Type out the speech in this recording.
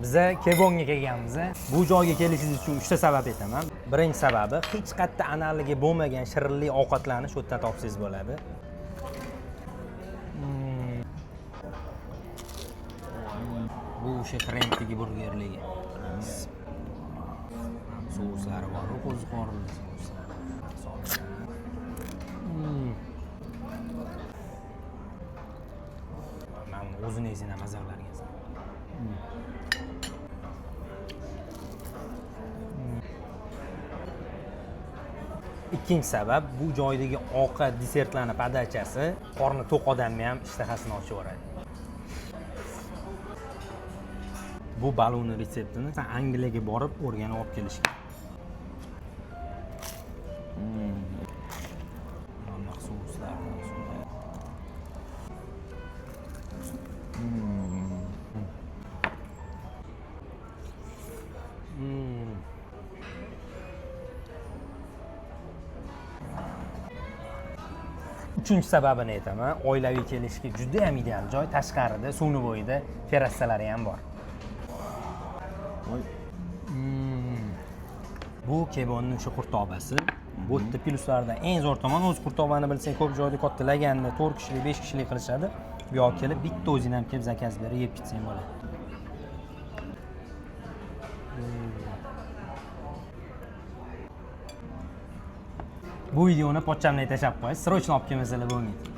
Biza Kebonga kelganmiz. Bu joyga kelishingiz uchun 3 ta sabab aytaman. Birinchi sababi, hech qayerda analogi bo'lmagan shirinli ovqatlarni shu yerdan topsangiz bo'ladi. Bu o'sha trenddagi burgerligi. Souslari bor, qo'ziqorinli souslar. Mana buni o'zini yesang ham maza qilar ekansan. Ikkinchi sabab, bu joydagi ovqat, desertlarni podachasi qorni to'q odamni ham ishtahasini ochib yuboradi. Bu baloni retseptini sen Angliyaga borib o'rganib olib kelishgan. Mana souslar. Uchinchi sababini aytaman, oilaviy kelishga juda ham ideal joy. Tashqarida, suvni bo'yida terrasalari ham bor. Voy. Bu Kebonni o'sha qurtobasi. Bu yerda plyuslardan eng zo'r tomoni, o'zi qurtobani bilsang, ko'p joyda katta laganda 4 kishilik, 5 kishilik qilishadi. Bu yoqqa kelib bitta o'zing ham kelib zakaz berib yeb ketsang bo'ladi. Bu videoni pochchamdan tashlab qo'yasiz, срочно olib kelmasalar bo'lmaydi.